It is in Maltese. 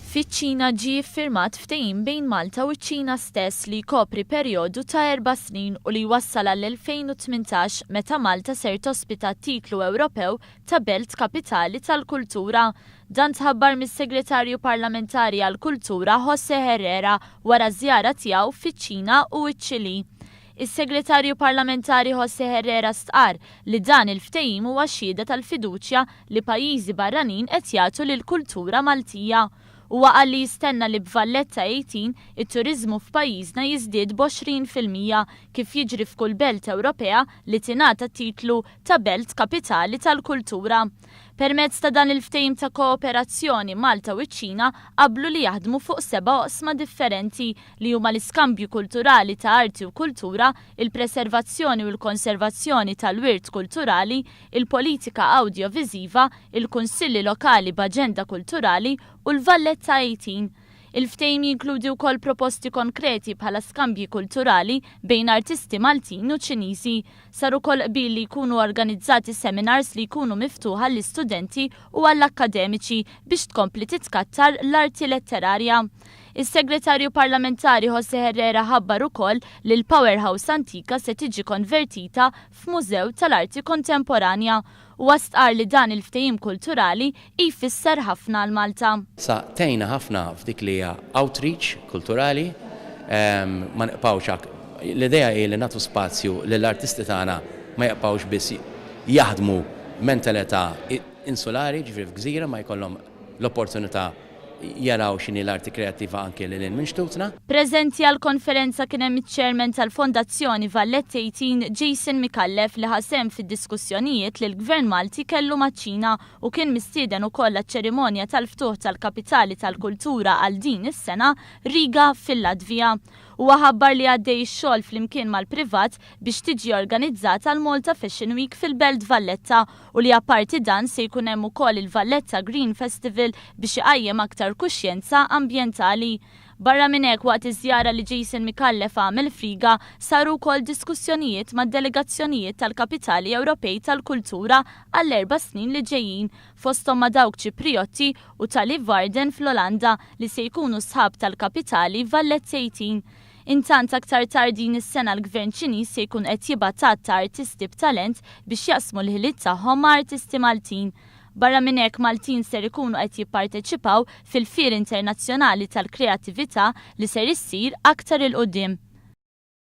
Fiċ-Ċina ġie ffirmat ftehim bejn Malta u ċ-Ċina stess li jkopri perjodu ta' 4 snin u li jwassal għall-2018, meta Malta ser tospita titlu Ewropew ta' Belt Kapitali tal-Kultura. Dan tħabbar mis-Segretarju Parlamentari għall-Kultura Jose Herrera wara żjara tiegħu fiċ-Ċina u ċ-Ċili. Is-Segretarju Parlamentari Jose Herrera stqar li dan il-ftehim huwa xhieda tal-fiduċja li pajjiżi barranin qed jagħtu lill-kultura Maltija. Huwa qal li jistenna li b'Valletta 18 it-turizmu f'pajjiżna jiżdied b'20%, kif jiġri f'kull belt Ewropea li tingħata titlu ta' Belt Kapitali tal-Kultura. Permezz ta' dan il-ftehim ta' kooperazzjoni, Malta u ċ-Ċina qablu li jaħdmu fuq seba' oqsma differenti, li huma l-iskambju kulturali ta' arti u kultura, il-preservazzjoni u l-konservazzjoni tal-wirt kulturali, il-politika awdjoviżiva, il-kunsilli lokali b'aġenda kulturali u l-Valletta 18. Il-ftehim jinkludi wkoll proposti konkreti bħala skambji kulturali bejn artisti Maltin u Ċiniżi. Sar ukoll qbil li jkunu organizzati seminars li jkunu miftuħa l-istudenti u għall-akkademiċi biex tkompli titkattar l-arti letterarja. Is-Segretarju Parlamentari Jose Herrera ħabbar ukoll li l-Powerhouse Antika se tiġi konvertita f'Mużew tal-Arti Kontemporanja u stqar li dan il-ftehim kulturali jfisser ħafna għal Malta. Sa tgħinna ħafna f'dik li hija outreach kulturali, ma nibqgħux, l-idea hi li nagħtu spazju lill-artisti tagħna, ma jibqgħux biss jaħdmu mentalità insulari, ġifieri f'gżira, ma jkollhom l-opportunità jaraw x'inhi l-arti kreattiva anke lil minn xtutna. Preżenti għal-konferenza kien hemm iċ-chairman tal-Fondazzjoni Valletta 18, Jason Micallef, li ħa sehem fid-diskussjonijiet li l-Gvern Malti kellu maċ-Ċina u kien mistieden ukoll għaċ-ċerimonja tal-ftuħ tal-Kapitali tal-Kultura għal din is-sena, Riga fil-Latvija. Huwa ħabbar li għaddej ix-xogħol flimkien mal-privat biex tiġi organizzata l-Malta Fashion Week fil-Belt Valletta u li apparti dan se jkun hemm ukoll il-Valletta Green Festival biex iqajjem aktar kuxjenza ambjentali. Barra minn hekk, waqt iż-żjara li Jason Micallef għamel f'Riga, saru wkoll diskussjonijiet mad delegazzjonijiet tal-Kapitali Ewropej tal-Kultura għall-4 snin li ġejjin, fosthom ma' dawk Ċipriotti u tal-Leeuwarden fl-Olanda, li se jkunu sħab tal-Kapitali Valletta 18. Intant, aktar tard din is-sena l-Gvern Ċiniż se jkun qed jibgħat ta' artisti b'talent biex jaqsmu l-ħiliet tagħhom ma' artisti Maltin. Barra minn hekk, Maltin ser ikunu qed jipparteċipaw fil-Fier Internazzjonali tal-Kreattività li ser issir aktar 'il quddiem.